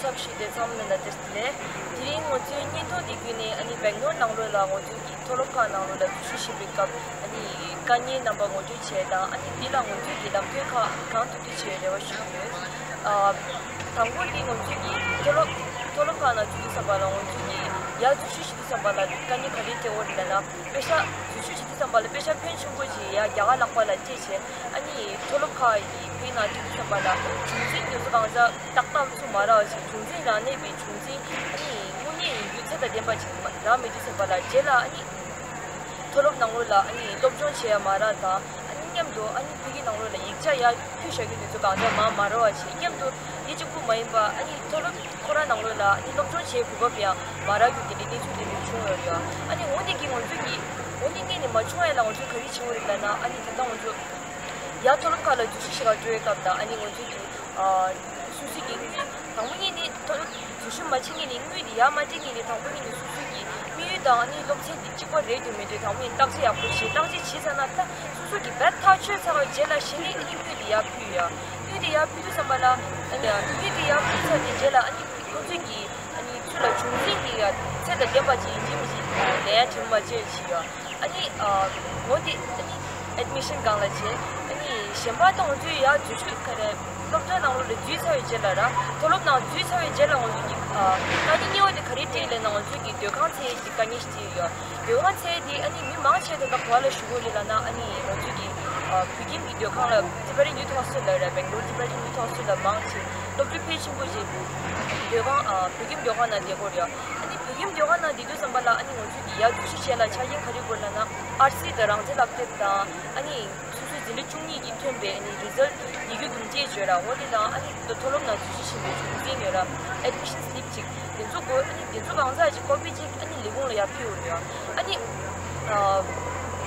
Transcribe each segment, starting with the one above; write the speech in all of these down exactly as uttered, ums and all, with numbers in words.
ཚབ་ཞུས་ཏེ་ཚང་མ་ལ་བཀྲ་ཤིས་བདེ་ལེགས། དེ་རིང་ང་ཚོའི་བརྙན་ཐུང་འདི་བརྒྱུད་ནས་ཨ་ནི་སྦེང་ལོར་ནང་ལོགས་ལ་ང་ཚོའི་གི་མཐོ་སློབ་ཁག་ནང་ལོགས་ལ་འཛུལ་ཞུགས་བྱེད་པའི་སྐབས་ཨ་ནི་དཀའ་ངལ་རྣམ་པ་ངོ་སྤྲོད་བྱས་དང་། ཨ་ནི་འདི་ལ་ང་ཚོའི་གི་ལམ་སྟོན་ཁག་གང་ཐུབ་ཐུབ་བྱེད་པའི་རེ་བ་ཞུ་གི་ཡོད། ཨ། དང་པོ་འདི་ང་ཚོའི་གི་མཐོ་སློབ་མཐོ་སློབ་ཁག་ནང་འཛུལ་དུས་ཙམ་པ་ལ་ང་ཚོའི་གི་ཡར་འཛུལ་ཞུགས་བྱེད་དུས་ཙམ་པ་ལ་དཀའ་ངལ་ག་རེ་འཕྲད་ཡོད་རེད་ལབ་ན། དཔེ་ཆ་འཛུལ་ཞུགས་བྱེད་དུས་ཙམ་པ་ལ་དཔེ་ཆ་ཕོན་ཆེན་པོ་ཅིག་ཡ་རྒྱ་གར་ལྷག་པ་ལ་སྤྲད་བྱས། ཨ་ནི་མཐོ་སློབ་ཁག་གི་བོད་ནང་འགྲོ་དུས་ཙམ་པ་ལ་གྲུ་གཟིངས་དེ་ཚོ་གང་ཚ་ཏག་ཏག་ཚུགས་མ་རག་ཅིག་གྲུ་གཟིངས་རང་གནས་པའི་གྲུ་གཟིངས་ཨ་ནི་དངོས་གནས་ཡིན་རྒྱུ་ཚད་དང་ལྡན་པ་ཅིག་མ་རག་མེད་དུས་ཙམ་པ་ལ་རྗེས་ལ་ཨ་ནི་མཐོ་སློབ་ནང་ལོགས་ལ་ཨ་ནི་སློབ་སྦྱོང་བྱེད་ཡ་མ་རག་དང་། ཨ་ནི་མཉམ་དུ་ཨ་ནི་ཕ་གི་ནང་ལོགས་ལ་ཡིག་ཆ་ཡར་ཕུལ་བཞག་རྒྱུ་དེ་ཚོ་གང་ཚ་མ་མ་རག་པ་བྱས། མཉམ་དུ་འདི་གཅིག་པུ་མ་ཡིན་པ་ཨ་ནི་མཐོ་སློབ་ཁོ་རང་ནང་ལོགས་ལ་ཨ་ནི་སློབ་སྦྱོང་བྱེད་དགོས་པ་ཡང་མ་རག་རྒྱུ་དེ་འདྲའི་གནས་ཚུལ་དེ་འདྲ་བྱུང་ཡོད་རེད། ཨ་ནི་འོ་འདི་གི་ང་ཚོ་གི་འོ་འདི་གཉིས་ནི་མ་བྱུང་ཡ་ལ་ང་ཚོས་ག་རེ་བྱེད་དགོས་རེད་ལབ་ན། ཨ་ནི་ད་ལྟ་ང་ཚོ་ཡར་མཐོ་སློབ་ཁག་ལ་འཛུལ་ཞུགས་བྱེད་ག་འགྲོ་བའི་སྐབས་དང་། ཨ་ནི་ང་ཚོ་གི་ཨ་སོ་སོ་གི་དངུལ་དང་པོ་ཉིད་ནི་མཐོ་སློབ་འཛུལ་ཞུགས་མ་བྱེད་ཉིན་ནི་དངུལ་དེ་ཡར་མ་སྤྲད་ཉིན་ནི་དང་པོ་ཉིད་ནི་སོ་སོ་གི་དམིགས་ཡུལ་དང་ཨ་ནི་སློབ་ཚན་དེ་གཅིག་པ་རེད་འདུག་མི་འདུག་དང་པོ་ཉིད་བརྟག་དཔྱད་ཡག་པོ་བྱེད། བརྟག་དཔྱད་བྱས་ཚར་ན་ད་སོ་སོ་གི་བེད་ཐག་ཆོད་ཚར་བའི་རྗེས་ལ་གཞི་ནས་ཨ་ནི་དངུལ་དེ་ཡར་ཕུལ་ཡ། དངུལ་དེ་ཡར་ཕུལ་དུས་ཙམ་པ་ལ་ཨ་ནི་དངུལ་དེ་ཡར་ཕུལ་ཚར་དེ་རྗེས་ལ་ཨ་ནི་ཁོང་ཚོས་ཀྱི་ཨ་ནི་ཚུར་ལ་གྲུ་གཟིངས་དེ་ཡ་ཚད་དང་ལྡན་པ་ཅིག་ཡིན་གཅིག་མིན་གཅིག་ལེན་ཡ་དྲན་མ་བརྗེད་བྱེད་ཡ། ཨ་ནི་ཨ་འོ་དེ་ཨ་ནི་ཨེཌ་མི་ཤན་སྒང་ལ་བྱས། ཨ་ནི་གཞན་པ་དང་ཚུར་ཡར་འཛུལ་ཞུགས་ག་རེ་སློབ་གྲྭ་ནང་ལོགས་ལ་འཛུལ་ཚར་བའི་རྗེས་ལ་ར་མཐོ་སློབ་ནང་འཛུལ་ཚར་བའི་རྗེས་ལ་ང་ཚོ་གི་ཨ་དཀའ་ངལ་གཉིས་པ་དེ་ག་རེ་འཕྲད་ལབ་ན། ང་ཚོ་གི་སྡོད་ཁང་ཚད་ཀྱི་དཀའ་ངལ་ཞིག་འཕྲད་ཡོད། སྡོད་ཁང་ཚད་དེ་ཨ་ནི་མི་མང་ཆེ་ད་ལྟ་ག་པ་ལ་བཞུགས་ཡོད་རེད་ལབ་ན། ཨ་ནི་ང་ཚོ་གི་ཨ་བོད་ཁྱིམ་གྱི་སྡོད་ཁང་ལ་Tibetan Youth Hostel ལབ་ར། སྦེང་ལོར་Tibetan Youth Hostel ལ་མང་ཆེ་སློབ་ཕྲུག་ཕལ་ཆེན་པོ་ཞིག་སྡོད་ཁང་ཨ་བོད་ཁྱིམ་སྡོད་ཁང་ནང་བསྡད་ཀྱི་ཡོད་རེད། ཨ་ནི་བོད་ཁྱིམ་སྡོད་ཁང་ནང་བསྡད་དུས་ཙམ་པ་ལ་ཨ་ནི་ང་ཚོ་གི་ཡར་འཛུལ་ཞུགས་བྱེད་ལ་ཆ་རྐྱེན་ག་རེ་དགོས་ལབ་ན། ཨར་སི་དང་རང་བཙན་ལག་དེབ་དང་། ཨ་ནི་སོ་སོའི་འཛིན་གྲྭ་བཅུ་གཉིས་ཀྱིས་ཐོན་པའི་ཨ་ནི་རི་ཛལ་ཡི་གེ་དུམ་བཅད་བརྗོད་ར། འོ་དེ་དང་ཨ་ནི་མཐོ་སློབ་ནང་འཛུལ་ཞུགས་བྱེད་པའི་གྲུ་གཟིངས་ཡོད་ར། ཨེཌ་མི་ཤན་སི་ལིབ་ཅིག་དེ་ཚོ་དགོས། ཨ་ནི་དེ་ཚོ་གང་ཟག་ཅིག་ཀོ་པི་ཅིག་ཨ་ནི་ལས་ཁུངས་ལ་ཡར་ཕུལ་ཡོད་རེད། ཨ་ནི་ཨ་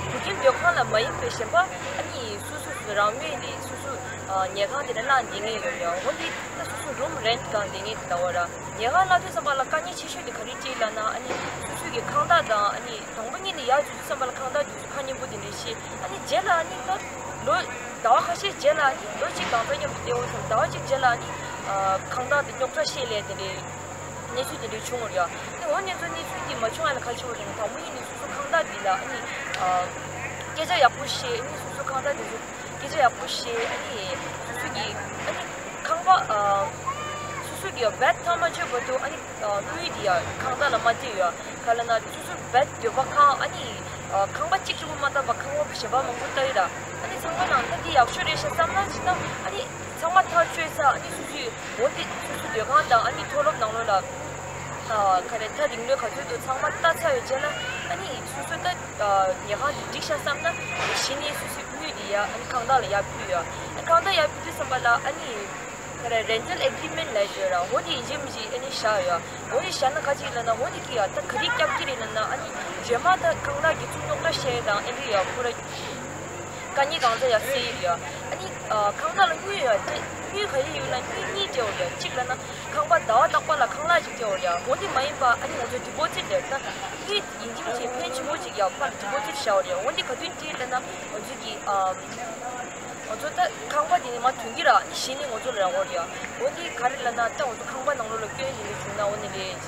བོད་ཁྱིམ་སྡོད་ཁང་ལ་མ་ཡིན་པའི་གཞན་པ་ཨ་ནི་སོ་སོ་སོ་རང་མོས་ནི་སོ་སོ་ཨ་ཉལ་ཁང་དེ་འདྲ་གླ་བསྡད་མཁན་ཡོད་རེད། འོ་དེ་ད་སོ་སོ་རུམ་རེན་ཊི་གང་བསྡད་མཁན་དེ་འདྲ་བ་ར། ཉལ་ཁང་གླ་དུས་ཙམ་པ་ལ་དཀའ་ངལ་ཆེ་ཤོས་དེ་ག་རེ་འཕྲད་ལབ་ན། ཨ་ནི་སོ་སོའི་གི་ཁང་བདག་དང་ཨ་ནི་དང་པོ་ཉིད་ནས་ཡར་འཛུལ་དུས་ཙམ་པ་ལ་ཁང་བདག་དེ་ཚོ་ཁ་སྙན་པོ་དེ་འདྲ་བཤད། ཨ་ནི་རྗེས་ལ་ཨ་ནི་ད་ལོ་ཟླ་བ་ཁ་ཤས་རྗེས་ལ་ཨ་ནི་ལོ་གཅིག་གང་ཙམ་མཉམ་དུ་བསྡད་འོང་ཙང་ཟླ་བ་གཅིག་རྗེས་ལ་ཨ་ནི་ཨ་ཁང་བདག་དེ་རྙོག་དྲ་བཤད་ལས་དེ་འདྲའི་གནས་ཚུལ་དེ་འདྲ་བྱུང་ཡོད་རེད། ཨ་ནི་འོ་གནས་ཚུལ་གནས་ཚུལ་དེ་མ་བྱུང་ཡ་ལ་ག་རེ་བྱུང་ཡོད་རེད་ན། དང་པོ་ཉིད་ནས་སོ་སོ་ཁང་བདག་དེ་ལ་ཨ་ནི་ཨ་སྐད་ཆ་ཡག་པོ་བཤད། ཨ་ནི་སོ་སོ་ཁང་བདག་དེ་ཚོ་སྐད་ཆ་ཡག་པོ་བཤད། ཨ་ནི་སོ་སོ་གི་ཨ་ནི་ཁང་པ་ཨ་སོ་སོ་གི་བེད་ཐག་མ་ཆོད་བར་དུ་ཨ་ནི་ཨ་དངུལ་དེ་ཡ་ཁང་བདག་ལ་མ་སྤྲད་ཡ། ག་ལབ་ན་སོ་སོ་བེད་སྡོད་པ་ཁང་ཨ་ནི་ཨ་ཁང་པ་གཅིག་གཅིག་པོ་མ་གཏོགས་པ་ཁང་པ་གཞན་པ་མང་པོ་ལྟ་ཡི་ར། ཨ་ནི་ཚང་མ་ནང་ད་འདི་ཡག་ཤོས་རེད་ཤག་བསམ་ན་ཅི་ན། ཨ་ནི་ཚང་མ་ཐག་ཆོད་ས་ཨ་ནི་སོ་སོའི་འོ་དེ་སོ་སོའི་སྡོད་ཁང་དང་ཨ་ནི་མཐོ་སློབ་ནང་ལོགས་ལ་ཨ་ག་རེ་ད་རིང་ལོའི་ག་ཚོད་དུ་ཚང་མ་ལྟ་ཚར་བའི་རྗེས་ལ་ཨ་ནི་སོ་སོ་ད་ཉལ་ཁང་དེ་འགྲིག་ཤག་བསམ་ན། གཞི་ནས་སོ་སོའི་དངུལ་དེ་ཡ་ཨ་ནི་ཁང་བདག་ལ་ཡར་ཕུལ་ཡ། ཨ་ཁང་བདག་ཡར་ཕུལ་དུས་ཙམ་པ་ལ་ཨ་ནི་ག་རེ་རེན་ཊལ་ཨེ་གི་རི་མེན་ཊི་ལབ་ཡོད་ར། འོ་དེ་ཡིན་གཅིག་མིན་གཅིག་ཨ་ནི་བཞག་ཡ། འོ་དེ་བཞག་ན་ག་ཅིག་ལབ་ན། འོ་དེ་གི་ཡ་ད་ག་རེ་སྐྱབས་ཀྱི་རེད་ལབ་ན། ཨ་ནི་རྗེས་མ་ད་ཁང་བདག་གིས་ཚུར་རྙོག་དྲ་བཤད་དང་ཨེ་འདྲ་ཡ་ཁོ་ར་དཀའ་ངལ་གང་ཚ་ཡ་སེལ་ཡོད་ཡ། ཨ་ནི་ཨ་ཁང་བདག་ལ་དངུལ་ཡ་སྤྲད། དངུལ་ག་རེ་ཡོད་ན་དངུལ་གཉིས་སྤྲད་འོ་ཡ། གཅིག་ལབ་ན་ཁང་པ་ཟླ་བ་རྟག་པར་ལ་ཁང་གླ་ཅིག་སྤྲད་འོ་ཡ། འོ་དེ་མ་ཡིན་པ་ཨ་ནི་ང་ཚོ་ཌི་པོ་ཛིཊ་རེད། ད་དངུལ་ཡིན་གཅིག་མིན་གཅིག་ཕོན་ཆེན་པོ་ཅིག་ཡ་ཕར་ཌི་པོ་ཛིཊ་བཞག་འོ་ཡ། འོ་དེ་ག་དུས་སྤྲད་ལབ་ན་ང་ཚོ་གི་ཨ་ང་ཚོ་ད་ཁང་པ་དེ་ནི་མ་ཐོན་གྱི་ར། ཨ་ནི་གཞི་ནས་ང་ཚོ་ལ་རག་འོ་ར་ཡ། འོ་དེ་ག་རེ་ལབ་ན་ད་ང་ཚོ་ཁང་པ་ནང་ལོགས་ལ་སྐྱོན་དེ་འདྲ་བྱུང་ན་འོ་ནི་རེད།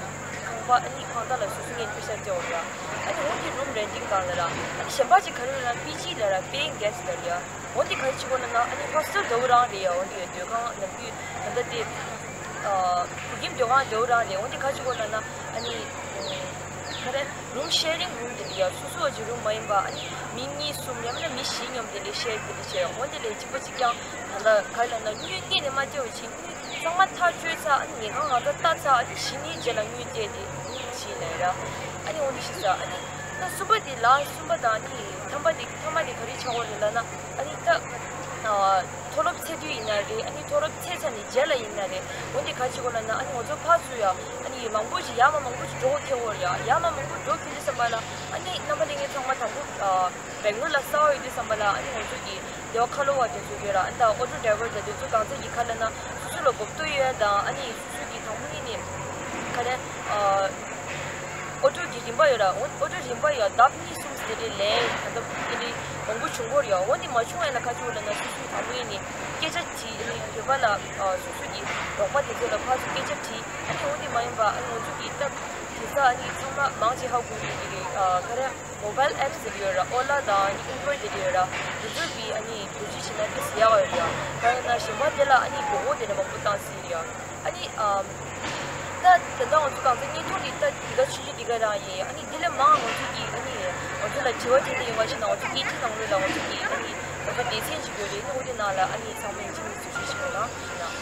ཁང་པ་ཨ་ནི་ཁང་བདག་ལ་སོ་སོ་ངོས་ནས་པེ་ཤ་སྤྲད་འོ་ར་ཡ། ཨ་ནི་འོ་དེ་རུམ་རེན་ཊིང་སྒང་ལ་ར། ཨ་ནི་གཞན་པ་ཅིག་ག་རེ་ལབ་ན་པི་ཇི་ལབ་ར། པེ་ཡིང་གེ་སི་ལབ་ར་ཡ། འོ་དེ་ག་རེ་བྱེད་དགོས་ལབ་ན་ཨ་ནི་ཧོ་སི་ཊེལ་འདྲ་བོ་རང་རེད་ཡ། འོ་དེ་སྡོད་ཁང་ནམ་རྒྱུན་ད་ལྟ་དེ་ཨ་བོད་ཁྱིམ་སྡོད་ཁང་འདྲ་བོ་རང་རེད། འོ་དེ་ག་རེ་བྱེད་དགོས་ལབ་ན་ཨ་ནི་ག་རེ། རུམ་ཤེ་རིང་རུམ་དེ་འདྲ་ཡ། སོ་སོ་བ་གི་རུམ་མ་ཡིན་པ་ཨ་ནི་མི་གཉིས་གསུམ་ཡང་མིན་ན་མི་བཞི་མཉམ་དེ་འདྲ་ཤེར་དེ་འདྲ་བྱས། འོ་དེ་ལས་གཅིག་པ་གཅིག་རྐྱང་ད་ལྟ་ག་རེ་ལབ་ན་དངུལ་སྔོན་ནས་མ་སྤྲད་པ་བྱས། དངུལ་ཚང་མ་ཐག་ཆོད་ཚར། ཨ་ནི་ཉལ་ཁང་ང་ཚོ་ལྟ་ཚར། ཨ་ནི་གཞི་ནས་རྗེས་ལ་དངུལ་སྤྲད་དེ་བྱས་ལབ་ར། ཨ་ནི་འོ་འདི་ཤེས་ཚར། ཨ་ནི་ད་གསུམ་པ་དེ་ལ་གསུམ་པ་དང་ཨ་ནི་ཐ་མ་དེ་ཐ་མ་དེ་ག་རེ་ཆགས་ཡོད་རེད་ལབ་ན། ཨ་ནི་ད་ཨ་མཐོ་སློབ་ཚར་དུས་ཡིན་ན་རེད། ཨ་ནི་མཐོ་སློབ་ཚར་ཚར་ནས་རྗེས་ལ་ཡིན་ན་རེད། འོ་འདི་ག་རེ་བྱེད་དགོས་ལབ་ན་ཨ་ནི་ང་ཚོ་ཕར་ཚུར་ཡ་ཨ་ནི་མང་པོ་ཞིག་ཡར་མར་མང་པོ་ཞིག་འགྲོ་དགོས་ཁེལ་ཡོད་རེད་ཡ། ཡར་མར་མང་པོ་འགྲོ་ཁེལ་དུས་ཙམ་པ་ལ་ཨ་ནི་རྣམ་པ་ལྷན་རྒྱས་ཚང་མ་དང་པོ་ཨ་སྦེང་ལོར་ལ་གསར་པ་ཡོང་དུས་ཙམ་པ་ལ་ཨ་ནི་ང་ཚོ་གི་སྡེ་བ་ཁ་ལོ་བ་དེ་ཚོ་ཡོད་ར། ཨ་ནི་ད་ཨོ་ཊོ་ཌ་རའི་ཝར་དང་དེ་ཚོ་གང་ཚ་གི་ཁ་ལ་ན་སོ་སོ་ལ་གོ་བསྡུར་ཡོད་དང་། ཨ་ནི་སོ་སོ་གི་དང་པོ་ཉིད་ནས་ག་རེ་ཨ་ཨོ་ཊོ་གི་རིན་པ་ཡོད་ར། ཨོ་ཨོ་ཊོ་རིན་པ་ཡོད་ལྡབ་གཉིས་གསུམ་ཟེར་རེད་ལས། ད་ལྟ་དེ་འདྲའི་མང་པོ་ བྱུང་སྐོར་ཡོད། འོ་འདི་མ་བྱུང་ཡ་ལ་ཁ་ཆུ་ལ་ན་སོ་སོའི་དང་པོ་ཡིན་ནི་སྐད་ཆ་དྲིས། ཨ་ནི་རེ་བ་ལ་ཨ་སོ་སོ་གི་རོགས་པ་དེ་ཚོ་ལ་ཕར་ཚུར་སྐད་ཆ་དྲིས། ཨ་ནི་འོ་འདི་མ་ཡིན་པ་ཨ་ནི་ང་ཚོ་གི་སྟབས་དེ་ས་ཨ་ནི་ཚང་མ་མང་ཆེ་ཧ་གོ་གི་རེད། ཨ་ག་རེ་མོ་བལ་ཨེབ་ཟེར་ཡོད་ར། ཨོ་ལ་དང་ཨ་ནི་ཨུ་བར་དེ་འདྲ་ཡོད་ར། དེ་ཚོ་གི་ཨ་ནི་བེད་སྤྱོད་བྱས་ན་དེ་ཟེར་ཡག་ཡོད་ར། ད་ཡིན་ན་གཞན་པ་དེ་ལ་ཨ་ནི་མགོ་སྐོར་དེ་འདྲ་མང་པོ་བཏང་སྲིད་ཡ། ཨ་ནི་ཨམ། ད་ད་ལྟ་ང་ཚོ་གང་ཚ་བརྙན་ཐུང་འདི་ད་འདི་ག་ཆུང་ཆུང་འདི་ག་རང་ཡིན། ཨ་ནི་འདི་ལས་མང་ང་ཚོ་གི་ཨ་ནི་ང་ཚོ་ལ་དྲི་བ་དྲིས་ཏེ་ཡོང་བ་ཞིག་ན་ང་ཚོ་སྐད་ཆའི་ནང་ལོགས་ལ་ང་ཚོ་གི་ཨ་ནི་ང་ཚོ་སྡེ་ཚན་ཅིག་ཡོད་རེད། ཨ་ནི་འོ་དེ་ནང་ལ་ཨ་ནི་ཚང་མས་འཆི་མེད་འཛུལ་ཞུགས་ཞིག་གནང་ཞིག་ན།